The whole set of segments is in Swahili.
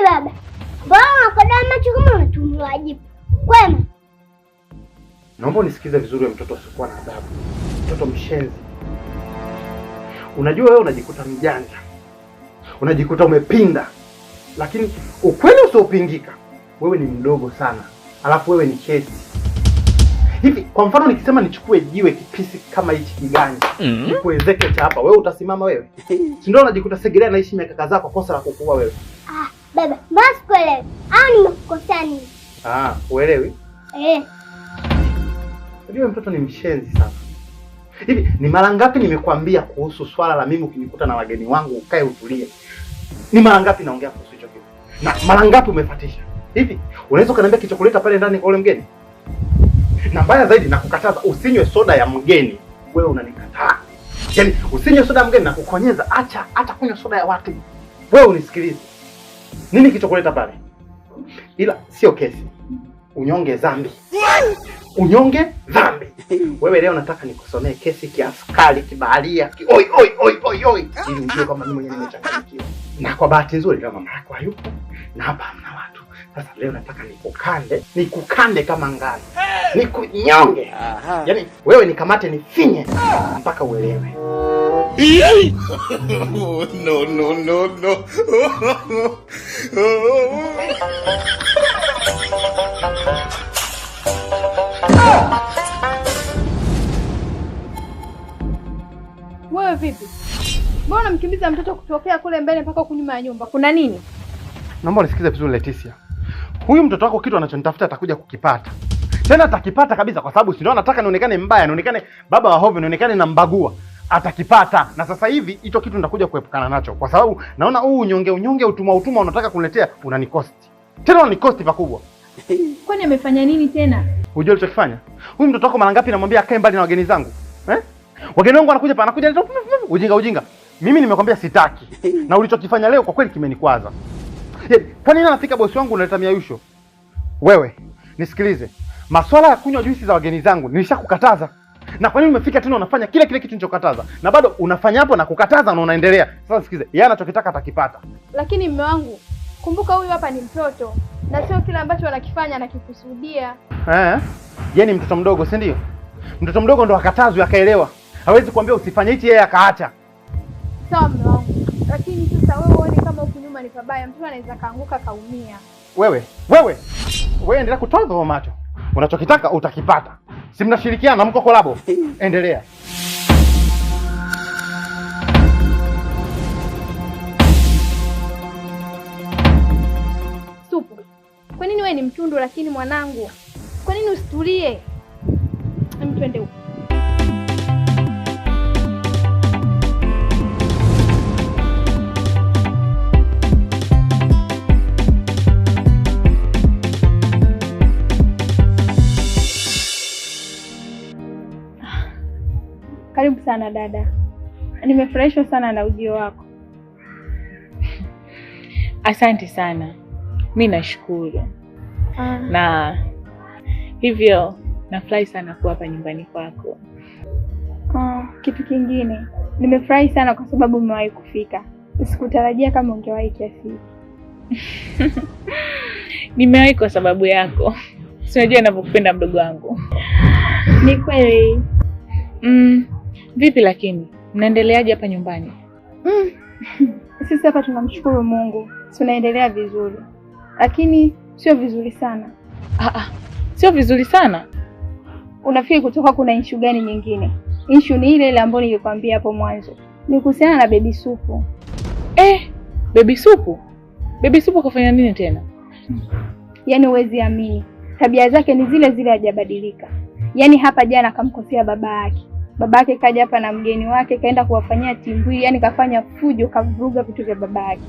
baba? Mbona unakodoa macho kama unatumia jipu? Kwema. Naomba unisikize vizuri wewe mtoto usikuwa na adabu. Mtoto mshenzi. Unajua wewe unajikuta mjanja. Unajikuta umepinda. Lakini ukweli usiopingika, wewe ni mdogo sana. Alafu wewe ni kesi. Hivi kwa mfano nikisema nichukue jiwe kipisi kama hichi kiganja, nikuwezeke cha hapa, wewe utasimama wewe? Si ndio unajikuta Segerea naishi miaka kadhaa kwa kosa la kukuua wewe? Ah, baba, basi kuelewi. Au nimekukosea nini? Ah, uelewi? Eh. Unajua mtoto ni mshenzi sana. Hivi ni mara ngapi nimekuambia kuhusu swala la mimi ukinikuta na wageni wangu ukae utulie? Ni mara ngapi naongea kuhusu hicho kitu? Na mara ngapi umefatisha? Hivi unaweza ukaniambia kilichokuleta pale ndani kwa ule mgeni? Na mbaya zaidi nakukataza usinywe soda ya mgeni. Wewe unanikataa. Yaani usinywe soda ya mgeni na kukonyeza, acha acha kunywa soda ya watu. Wewe unisikilize. Nini kilichokuleta pale? Ila sio kesi. Unyonge dhambi. Unyonge dhambi. Wewe leo nataka nikusomee kesi kiaskari, kibaharia, ki oi oi oi oi oi. Ili ujue kwamba mimi mwenyewe nimechanganyikiwa. Na kwa bahati nzuri leo mama yako hayupo na hapa hamna watu. Sasa leo nataka nikukande kama ngano. Nikunyonge. Yaani wewe nikamate nifinye mpaka uelewe. No no no no. Wewe vipi? Mbona unamkimbiza mtoto kutokea kule mbele mpaka huku nyuma ya nyumba? Kuna nini? Naomba unisikize vizuri Leticia. Huyu mtoto wako kitu anachonitafuta atakuja kukipata. Tena atakipata kabisa kwa sababu si ndio anataka nionekane mbaya, nionekane baba wa hovyo, nionekane nambagua. Atakipata. Na sasa hivi hicho kitu nitakuja kuepukana nacho kwa sababu naona huu unyonge unyonge utumwa utumwa unataka kuniletea unanikosti. Tena unanikosti pakubwa. Kwani amefanya nini tena? Unajua alichokifanya? Huyu mtoto wako mara ngapi namwambia akae mbali na wageni zangu? Eh? Wageni wangu wanakuja pa anakuja ujinga ujinga. Mimi nimekwambia sitaki. Na ulichokifanya leo kwa kweli kimenikwaza. Yaani, kwa nini anafika bosi wangu unaleta miayusho? Wewe, nisikilize. Maswala ya kunywa juisi za wageni zangu nilishakukataza. Na kwa nini umefika tena unafanya kile kile kitu nilichokataza? Na bado unafanya hapo na kukataza na unaendelea. Sasa sikize, yeye anachokitaka atakipata. Lakini mume wangu, kumbuka huyu hapa ni mtoto na sio kile ambacho anakifanya anakikusudia. Eh? Yeye ni mtoto mdogo, si ndio? Mtoto mdogo ndo akatazwe akaelewa. Hawezi kuambia usifanye hichi yeye akaacha. Sawa mume wangu. Lakini sasa wewe uone kama huku nyuma ni pabaya, mtoto anaweza kaanguka kaumia. Wewe endelea kutoa kwa macho. Unachokitaka utakipata. Si mnashirikiana mko kolabo? Endelea. Supu. Kwa nini wewe ni mtundu lakini mwanangu? Kwa nini usitulie? Hem, twende huko. Karibu sana dada. Nimefurahishwa sana na ujio wako. Asante sana. Mimi nashukuru. Na hivyo nafurahi sana kuwa hapa nyumbani kwako. Kitu kingine, nimefurahi sana kwa sababu umewahi kufika. Sikutarajia kama ungewahi kiasi hiki. Nimewahi kwa sababu yako. Si unajua ninavyokupenda mdogo wangu. Ni kweli. Vipi lakini mnaendeleaje hapa nyumbani? Sisi hapa tunamshukuru Mungu, tunaendelea vizuri. Lakini sio vizuri sana. Sio vizuri sana? Unafikiri kutoka kuna issue gani nyingine? Issue ni ile ile ambayo nilikwambia hapo mwanzo. Ni kuhusiana na Baby Supu. Baby Supu? Baby Supu kafanya nini tena? Yaani huwezi amini. Tabia zake ni zile zile, hajabadilika. Yaani hapa jana akamkosea baba yake. Baba yake kaja hapa na mgeni wake kaenda kuwafanyia timbwi, yani kafanya fujo, kavuruga vitu vya baba yake.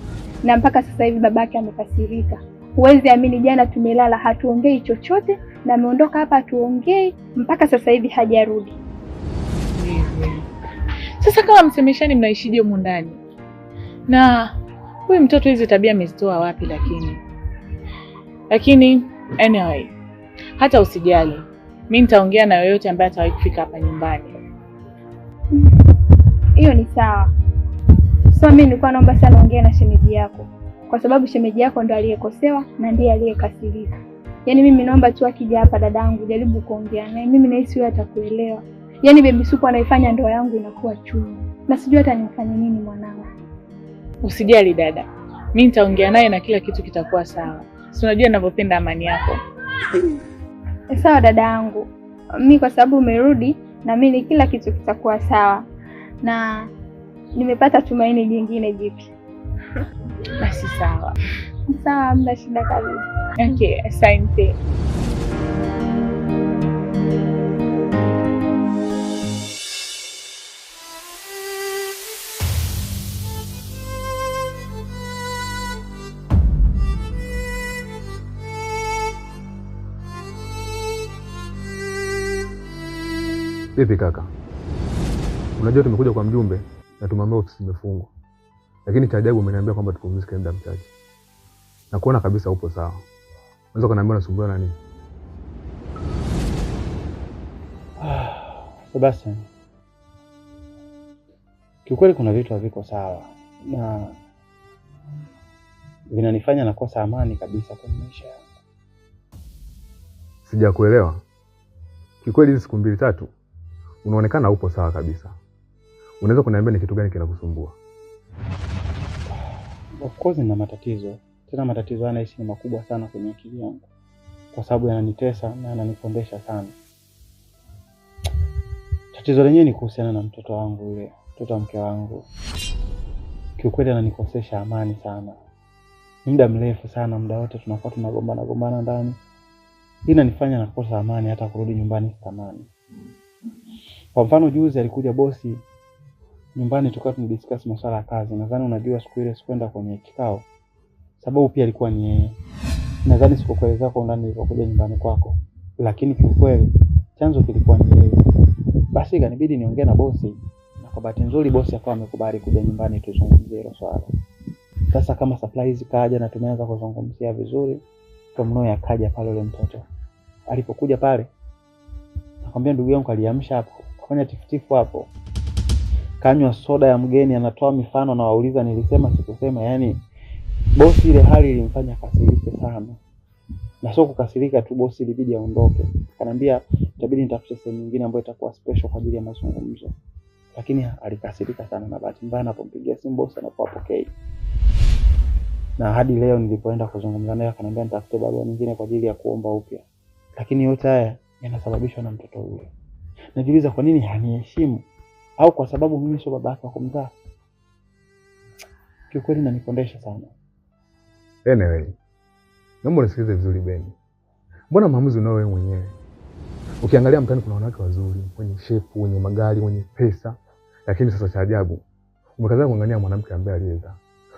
Na mpaka sasa hivi baba yake amekasirika. Huwezi amini, jana tumelala hatuongei chochote na ameondoka hapa hatuongei mpaka sasa hivi hajarudi. Sasa kama msemeshani mnaishije humu ndani? Na huyu mtoto hizi tabia amezitoa wapi lakini? Lakini anyway, hata usijali. Mimi nitaongea na yoyote ambaye atawahi kufika hapa nyumbani. Hiyo ni sawa. So mimi nilikuwa naomba sana ongea na shemeji yako. kwa sababu shemeji yako ndo aliyekosewa na ndiye aliyekasirika. Yaani mimi naomba tu akija hapa dadangu jaribu kuongea naye. Mimi nahisi yeye atakuelewa. Yaani Baby Supu anaifanya ndoa yangu inakuwa chungu. Na sijui hata nimfanye nini mwanangu. Usijali dada. Mimi nitaongea naye na kila kitu kitakuwa sawa. Si unajua ninavyopenda amani yako. Sawa dadangu. Mimi kwa sababu umerudi na mimi kila kitu kitakuwa sawa. Na nimepata tumaini jingine jipya. Basi sawa. Sawa, hamna shida kabisa. Okay, asante. Vipi kaka? Unajua tumekuja kwa mjumbe na tumwambia ofisi imefungwa. Lakini cha ajabu umeniambia kwamba tupumzike muda mchache. Na kuona kabisa upo sawa. Unaweza kuniambia unasumbua na nini? Sebastian, kiukweli kuna vitu haviko sawa na vinanifanya nakosa amani kabisa kwenye maisha yangu. Sijakuelewa. Kiukweli hizi siku 2 3 unaonekana upo sawa kabisa. Unaweza kuniambia ni kitu gani kinakusumbua? Of course nina matatizo. Tena matatizo haya nahisi ni makubwa sana kwenye akili yangu, kwa sababu yananitesa na yananikondesha sana. Tatizo lenyewe ni kuhusiana na mtoto wangu yule, mtoto wa mke wangu. Kiukweli ananikosesha amani sana. Ni muda mrefu sana, muda wote tunakuwa tunagombana gombana ndani. Hii inanifanya nakosa amani, hata kurudi nyumbani sitamani. Kwa mfano juzi alikuja bosi nyumbani, tukawa tunadiscuss masuala ya kazi. Nadhani unajua siku ile sikwenda kwenye kikao, sababu pia alikuwa ni yeye. Nadhani sikukueleza kwa undani nilipokuja nyumbani kwako, lakini kiukweli chanzo kilikuwa ni yeye. Basi ikanibidi niongee na bosi, na kwa bahati nzuri bosi akawa amekubali kuja nyumbani tuzungumzie hilo swala. Sasa kama surprise kaja na tumeanza kuzungumzia vizuri, from nowhere akaja pale yule mtoto. Alipokuja pale, nakwambia ndugu yangu aliamsha hapo, kafanya tifutifu hapo. Kanywa soda ya mgeni, anatoa mifano na wauliza nilisema sikusema. Yani bosi ile hali ilimfanya akasirike sana. Na sio kukasirika tu, bosi ilibidi aondoke. Akaniambia itabidi nitafute sehemu nyingine ambayo itakuwa special kwa ajili ya mazungumzo. Lakini alikasirika sana, na bahati mbaya anapompigia simu bosi anakuwa hapokei. Na hadi leo nilipoenda kuzungumza naye akaniambia nitafute barua nyingine kwa ajili ya kuomba upya. Lakini yote haya yanasababishwa na mtoto yule. Najiuliza kwa nini haniheshimu, au kwa sababu mimi sio baba yake wa kumzaa. Kiukweli inanikondesha sana. Anyway, naomba unisikilize vizuri Beni. Mbona maamuzi unao wewe mwenyewe? Ukiangalia mtaani kuna wanawake wazuri, wenye shepu, wenye magari, wenye pesa, lakini sasa cha ajabu umekaza kuangalia mwanamke ambaye aliyezaa.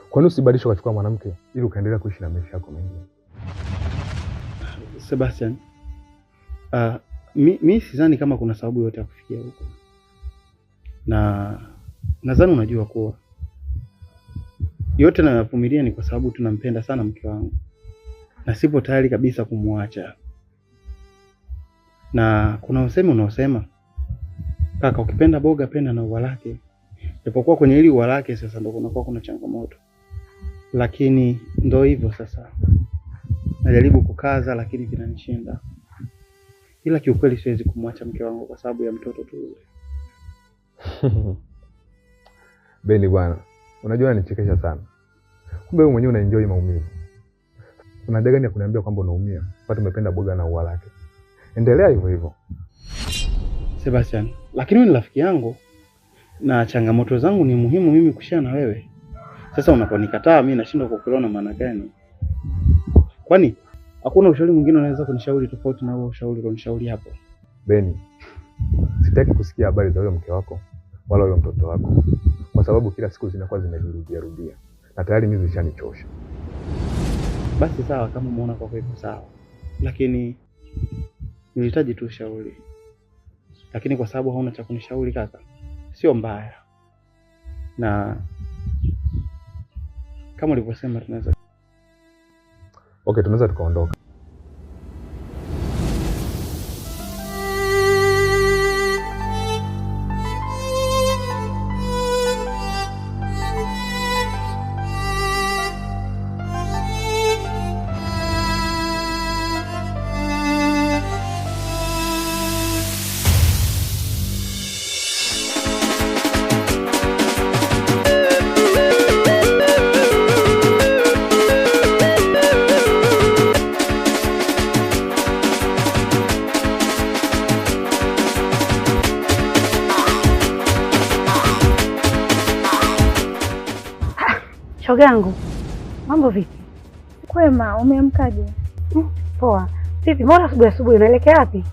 Kwa nini usibadilishe ukachukua mwanamke ili ukaendelea kuishi na maisha yako mengine? Sebastian, mi sidhani kama kuna sababu yote ya kufikia huko. Na nadhani unajua kuwa yote nayavumilia ni kwa sababu tunampenda sana mke wangu na sipo tayari kabisa kumwacha. Na kuna usemi unaosema, kaka, ukipenda boga penda na ua lake. Japokuwa kwenye hili ua lake sasa ndo kunakuwa kuna changamoto. Lakini ndo hivyo sasa. Najaribu kukaza lakini vinanishinda. Ila kiukweli siwezi kumwacha mke wangu kwa sababu ya mtoto tu yule. Beni bwana, unajua unanichekesha sana. Kumbe wewe mwenyewe unaenjoy maumivu. Una haja gani ya kuniambia kwamba unaumia wakati umependa boga na ua lake? Endelea hivyo hivyo. Sebastian, lakini wewe ni rafiki yangu na changamoto zangu ni muhimu mimi kushare na wewe. Sasa unaponikataa mimi nashindwa kukuelewa na maana gani? Kwani hakuna ushauri mwingine unaweza kunishauri tofauti na huo ushauri ulionishauri hapo? Beni, sitaki kusikia habari za huyo mke wako wala huyo mtoto wako, kwa sababu kila siku zinakuwa zinajirudia rudia na tayari mimi zishanichosha. Basi sawa, kama umeona kwa kweli sawa, lakini nilihitaji tu ushauri. Lakini kwa sababu hauna cha kunishauri kaka, sio mbaya. Na kama ulivyosema tunaweza, okay, tunaweza tukaondoka. Shogangu, mambo vipi? Kwema, umeamkaje? Poa. Vipi, mbona asubuhi asubuhi unaelekea wapi?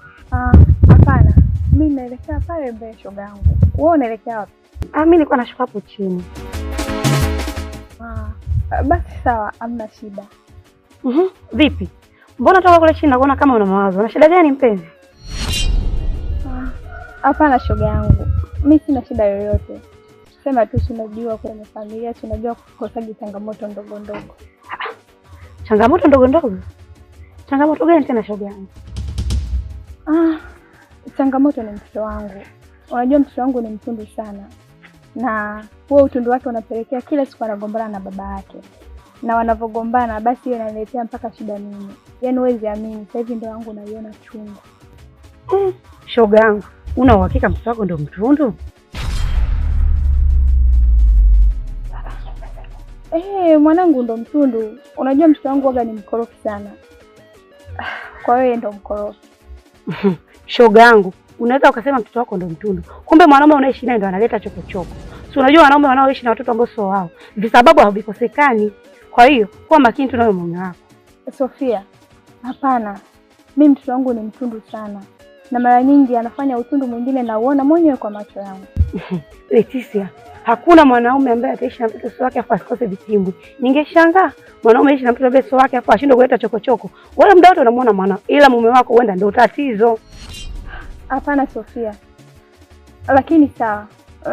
Hapana. Mimi naelekea pale mbele shogangu. Wewe unaelekea wapi? Mimi nilikuwa nashuka hapo chini. Basi sawa, hamna shida. Vipi? Mbona toka kule chini nakuona kama una mawazo? Una shida gani mpenzi? Hapana shoga yangu. Mimi sina shida yoyote. Sema tu tunajua kwenye familia tunajua kukosaji changamoto ndogo ndogo. Changamoto ndogo ndogo? Changamoto gani tena shoga yangu? Changamoto ni mtoto wangu. Unajua mtoto wangu ni mtundu sana. Na huo utundu wake unapelekea kila siku anagombana na baba yake. Na wanavogombana basi hiyo inaniletea mpaka shida mimi. Yaani huwezi amini, sasa hivi ndoa yangu naiona chungu. Shoga yangu, una uhakika mtoto wako ndio mtundu? Mwanangu ndo mtundu. Unajua mtoto wangu waga ni mkorofi sana. Kwa hiyo ndo mkorofi. Shoga yangu, unaweza ukasema mtoto wako ndo mtundu. Kumbe mwanaume unaishi naye ndo analeta chokochoko. Si unajua wanaume wanaoishi na watoto ambao sio wao, visababu havikosekani. Kwa hiyo kuwa makini tu nawe mume wako. Sofia, hapana. Mimi mtoto wangu ni mtundu sana. Na mara nyingi anafanya utundu mwingine na uona mwenyewe kwa macho yangu. Leticia, hakuna mwanaume ambaye ataishi na mtoto sio wake afu asikose vitimbwi. Ningeshangaa mwanaume aishi na mtoto ambaye sio wake afu ashindwe kuleta chokochoko. Wala muda wote unamuona mwana, ila mume wako huenda ndio tatizo. Hapana Sofia. Lakini sawa,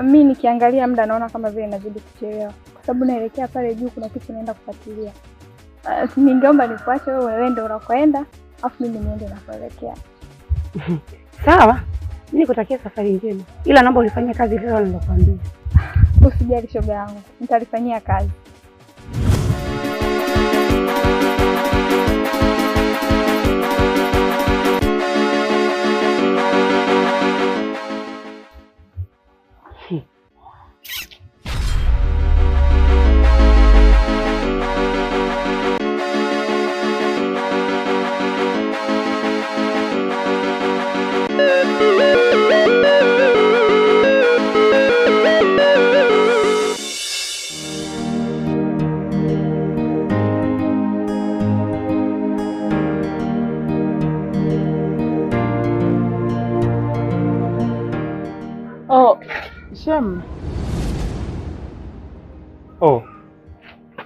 mimi nikiangalia muda naona kama vile nazidi kuchelewa. Kwa sababu naelekea pale juu kuna kitu naenda kufuatilia. Ningeomba nikuache wewe uende unakoenda, afu mimi niende nakoelekea. Sawa, mimi nikutakia safari njema. Ila naomba ulifanyie kazi leo nilokuambia. Usijali shoga yangu, nitalifanyia kazi. Shem. Oh,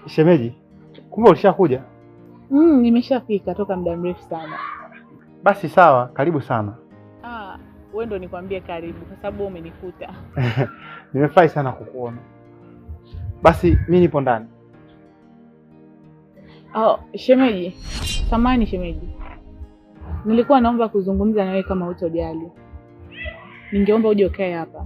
shemeji, kumbe ulishakuja? Nimeshafika toka muda mrefu sana. Basi sawa, karibu sana. Wewe ndo nikwambie karibu kwa sababu umenikuta. Nimefurahi sana kukuona. Basi mimi nipo ndani. Oh, shemeji. Samahani shemeji. Nilikuwa naomba kuzungumza na wewe kama hutojali. Ningeomba uje ukae hapa.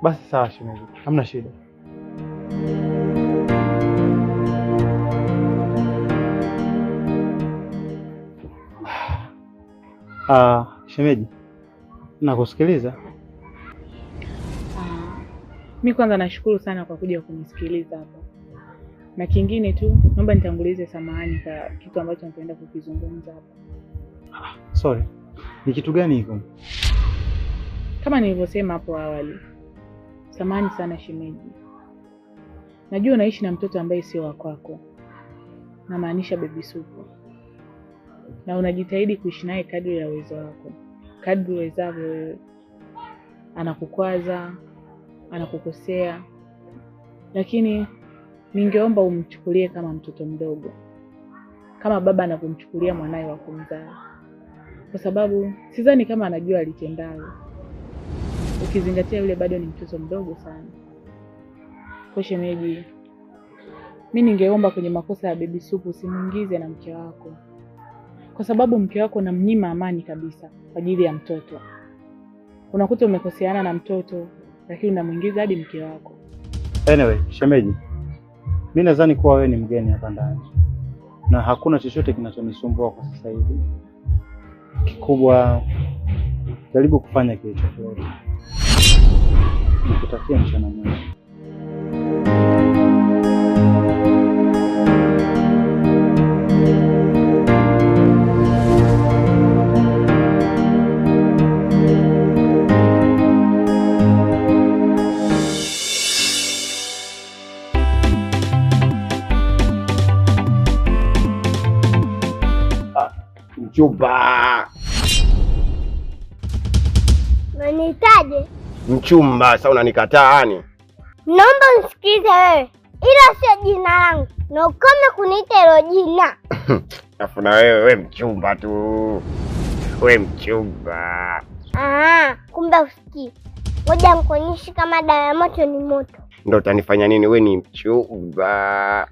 Basi sawa shemeji, hamna shida. Shemeji, nakusikiliza. Mimi kwanza nashukuru sana kwa kuja kunisikiliza hapa. Na kingine tu, naomba nitangulize samahani kwa kitu ambacho nitaenda kukizungumza hapa. Sorry. Ni kitu gani hiko? Kama nilivyosema hapo awali. Samahani sana shemeji. Najua unaishi na mtoto ambaye sio wa kwako. Namaanisha Baby Supu. Na unajitahidi kuishi naye kadri ya uwezo wako. Kadri uwezavyo wewe. Anakukwaza, anakukosea. Lakini ningeomba umchukulie kama mtoto mdogo. Kama baba anavyomchukulia mwanae wa kumzaa. Kwa sababu sidhani kama anajua alitendalo. Ukizingatia yule bado ni mtoto mdogo sana. Kwa shemeji, mimi ningeomba kwenye makosa ya Baby Supu usimuingize na mke wako. Kwa sababu mke wako unamnyima amani kabisa kwa ajili ya mtoto. Unakuta umekoseana na mtoto lakini unamuingiza hadi mke wako. Anyway, shemeji, mimi nadhani kuwa wewe ni mgeni hapa ndani. Na hakuna chochote kinachonisumbua kwa sasa hivi. Kikubwa jaribu kufanya kilichokuleta. Nikutakia mchana mwema. Mchumba. Unanihitaje? Mchumba, sasa unanikataa yani? Naomba unisikilize wewe, ila sio jina langu, na ukome kuniita hilo jina. Afu na wewe, we mchumba tu. We mchumba. Ah, kumbe usikii. Ngoja nikuonyeshe kama dawa ya moto ni moto. Ndo utanifanya nini? We ni mchumba.